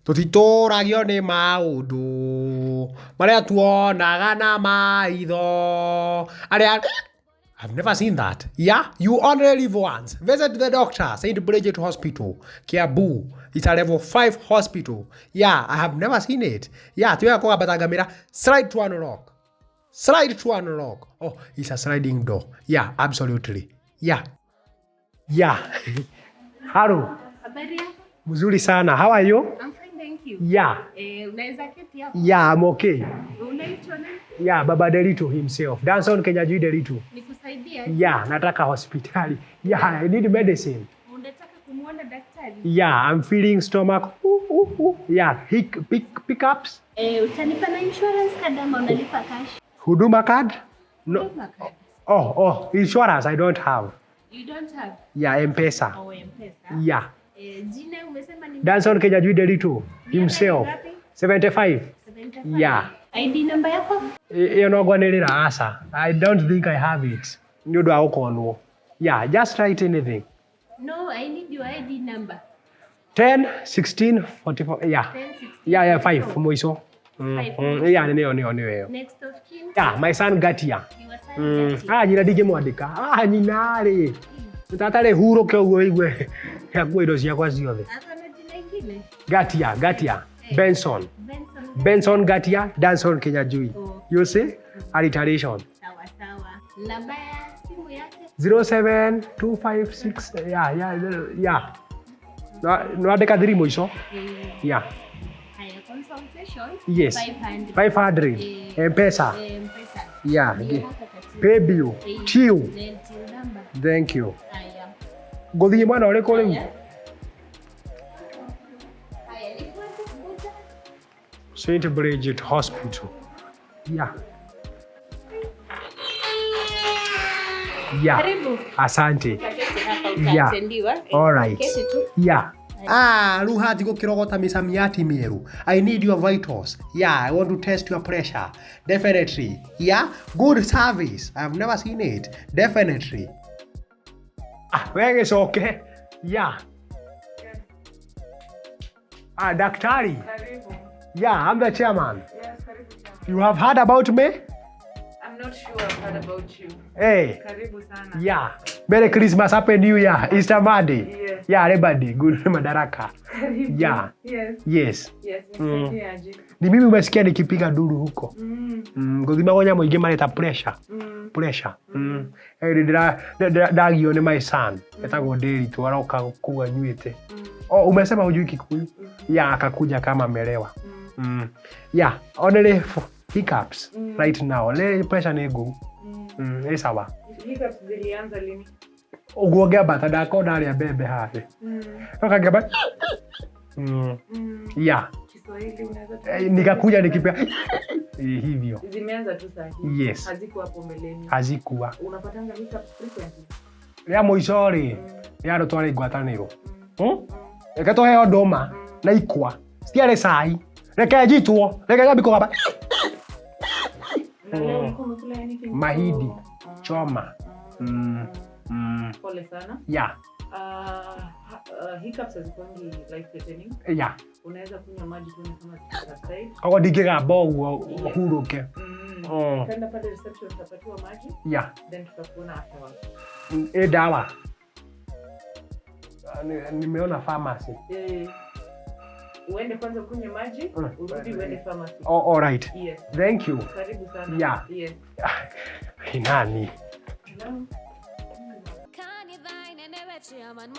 Tũtitũragio nĩ maũndũ marĩa tuonaga na maitho arĩa. I've never seen that. Yeah, you only live once. Visit the doctor, St. Bridget Hospital, Kiambu. It's a level 5 hospital. Yeah, I have never seen it. Yeah, tuweka kũgamba ngamĩra, slide to unlock. Slide to unlock. Oh, it's a sliding door. Yeah, absolutely. Yeah. Yeah. Hello. Habari yako? Mzuri sana. How are you? I'm fine, thank you. Yeah. Unaweza keti hapo? Yeah, I'm okay. Unaitwa nani? Yeah, Baba Delito himself. Danson Kenyajui Delito. Nikusaidie? Yeah, nataka hospitali. Yeah, I need medicine. Unataka kumuona daktari? Yeah, I'm feeling stomach. Ooh, ooh, ooh. Yeah, pickups. Utanipa na insurance card ama unalipa cash? Huduma card? No. Huduma card. Oh, insurance I don't have. You don't have? Yeah, M-Pesa. Oh, M-Pesa. Yeah. Jina umesema ni Danson Kenyajui Delito himself. Ngapi? 75. 75. Yeah. ID namba yako? Ĩyo no ngwanĩrĩra aca. I don't think I have it. Nĩ ũndũ wa gũkonwo. Yeah, just write anything. No, I need your ID number. 10, 16, 44. Yeah. 10, 16. Yeah, 5 mũico. Five. Yeah, nĩyo nĩyo nĩyo ĩyo. Next of kin? Yeah, my son Gatia. Your son Gatia. Ah, nyina ndingĩmwandĩka. Ah, nyina rĩ. Tata rĩ hurũke ũguo igue. Akua indo ciakwa ciothe. Ako na jina ingine? Gatia, Gatia. Benson. Benson. Benson Gatia, Danson Kenyajui. Oh. You see? Alliteration. Sawa sawa. Namba ya simu yake? 07256. Yeah, yeah, yeah. Nwandĩka thiri mũico. Yeah. Haya, consultation. Yes. 500. 500. M-Pesa. M-Pesa. Yeah. Ni hapa katika. Pay bill. Till. Then till number. Thank you. Haya. Ngũthiĩ mwena ũrĩkũ rĩu? Haya, nifuate kuja. St. Bridget Hospital. Yeah. Yeah. Karibu. Asante. Utaketi hapa Yeah. utatendiwa. All right. Keti tu. Yeah. Ah, rĩu hati gũkĩrogota mĩcamiati mĩerũ. I need your vitals. Yeah, I want to test your pressure. Definitely. Yeah, good service. I've never seen it. Definitely. Ah, we gĩcoke. Yeah. Ah, daktari. Karibu. Yeah, I'm the chairman. Yes, karibu sana. You have heard about me? I'm not sure I've heard about you. Hey. Karibu sana. Yeah. Merry Christmas, Happy New Year, Easter Monday. Yes. Yeah, everybody. Good Madaraka. Karibu. Yeah. Yes. Yes. Yes, nikusaidie aje? Ni mimi umesikia nikipiga nduru huko. Ngũthimagwo nyamũ ingĩ mareta pressure. Pressure. Ndagio nĩ my son. Etagwo Ndĩritũ aroka kuu anyuĩte. Oh, umesema hujui Kikuyu? Yeah, akakuja kama amelewa. Yeah, only hiccups right now. Only pressure nĩ ngũu. Ĩ sawa. Hiccups zilianza lini? Ũguo ngĩambata ndakorwo ndarĩa mbembe haha. Noka ngĩamba. Yeah. Kiswahili unaweza tu. Nikakuja nikipia hivyo. Zimeanza tu saa hii. Yes. Hazikuwa hapo mbeleni. Hazikuwa. Unapatanga hiccups frequently? Rĩa mũico rĩ, rĩa andũ twarĩ ngwatanĩro. Reke tũheo ndũma na ikwa. Citiarĩ cai. Reke njitwo. Reke nyambi kũgamba. Na leo ulikuwa umekula anything? Mahindi. Choma. Pole sana. Yeah. Hiccups hazikuangi life threatening. Yeah. Unaweza kunywa maji tuone kama zitasubside. Koguo ndingĩgamba ũguo hurũke. Utaenda pale reception utapatiwa maji. Yeah. Then tutakuona afterwards. Ĩ dawa. Nimeona pharmacy. Uende kwanza ukunywe maji, urudi uende pharmacy. Oh, all right. Yes. Thank you. Karibu sana. Yeah. Yes. Ni nani? Hello. Chairman,